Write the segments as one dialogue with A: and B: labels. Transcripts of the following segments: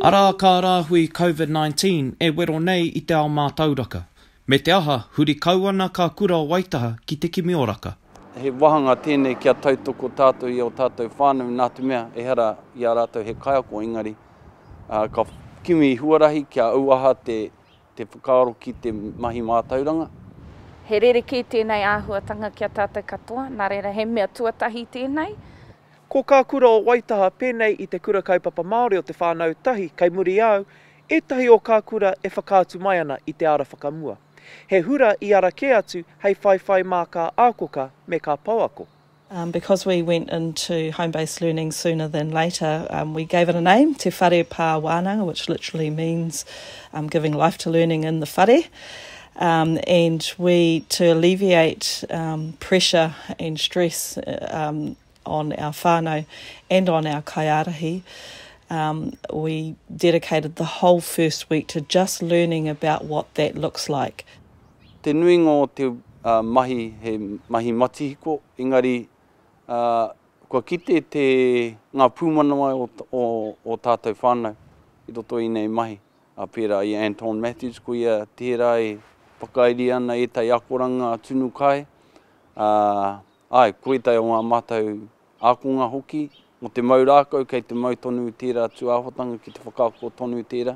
A: Arā kā rāhui Covid-19 e wero nei i te ao mātauraka. Me te aha, huri kau ana kā kura o Waitaha ki te kimi oraka.
B: He wāhanga tēnei kia tautoko tātou i ō tātou whānau nā te mea ehara i a rātou he kaiako engari ka kimi huarahi kia auaha te te whakaaro ki te mahi mātauranga.
C: He rerekē tēnei āhuatanga ki a tātou katoa, nā reira he mea tuatahi tēnei.
A: Ko kā kura o Waitaha pēnei i te Kura Kaupapa Māori o Te Whānau Tahi kei muri au, ētahi o kā kura e whakaatu mai ana i te ara whakamua. He hura i ara kē atu hei whaiwhai mā kā ākoka me kā pouako.
D: Um, because we went into home-based learning sooner than later, um, we gave it a name, Te Whare Pā Wānanga, which literally means um, giving life to learning in the whare. Um, and we, to alleviate um, pressure and stress um, on our whānau and on our kaiārahi, um, we dedicated the whole first week to just learning about what that looks like.
B: Te nuinga o te mahi he mahi matihiko, engari kua kite te ngā pūmanawa o o tātou whānau i roto i nei mahi, pērā i a Anton Matthews, ko ia tērā e whakairi ana ētahi akoranga tunu kai, āe, ko ētahi o ngā mātou Ākonga hoki, mō te mau rākau, kei te mau tonu tērā tūāhuatanga ki te whakaako tonu tērā.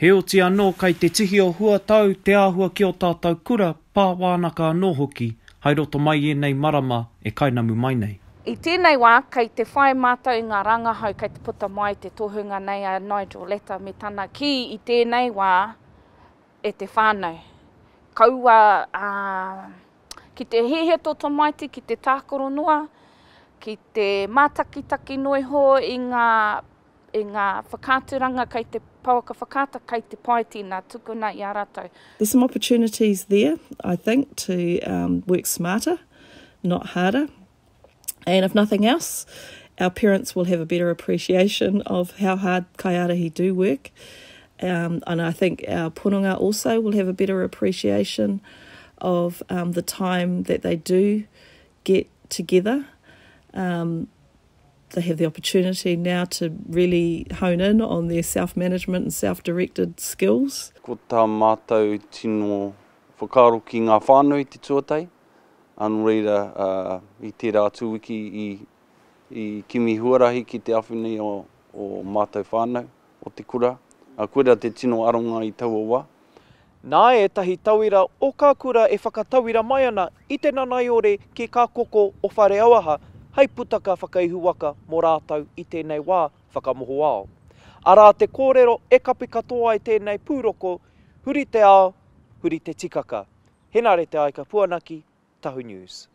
A: Heoti anō kai te tihi o huatau te āhua ki ō tātou kura pā wānaka anō hoki hai roto mai i ēnei marama e kainamu mai nei.
C: I tēnei wā, kei te whai mātou i ngā rangahau kei te puta mai te tohunga nei a Nigel Latta me tana kī i tēnei wā e te whānau. Kaua, ā, Ki te hiahia tō tamaiti ki te tākaro noa, ki te mātakitaki noa iho i ngā, i ngā whakaaturanga kei te pouaka whakaata, kei te pae tēnā, tukuna i a rātou.
D: There's some opportunities there, I think, to um, work smarter, not harder. And if nothing else, our parents will have a better appreciation of how hard kaiārahi do work. Um, and I think our pononga also will have a better appreciation of um, the time that they do get together. Um, they have the opportunity now to really hone in on their self-management and self-directed skills.
B: Ko tā mātou tino whakaaro ki ngā whānau i te tuatahi, ā, nō reira, i tērā atu wiki i, i kimi huarahi ki te awhina i o, o mātou whānau, o te kura, ā, koirā te tino aronga i taua wā.
A: Nā ētahi tauira o kā kura e whakatauira mai ana i te nanaiore ki kā koko o Whareauaha hei putaka whakaihuwaka mō rātou i tēnei wā whakamohoao. Arā te kōrero e kapi katoa ai tēnei pūroko, huri te ao, huri te tikaka. Henare Te Aika Puanaki, Tahu News.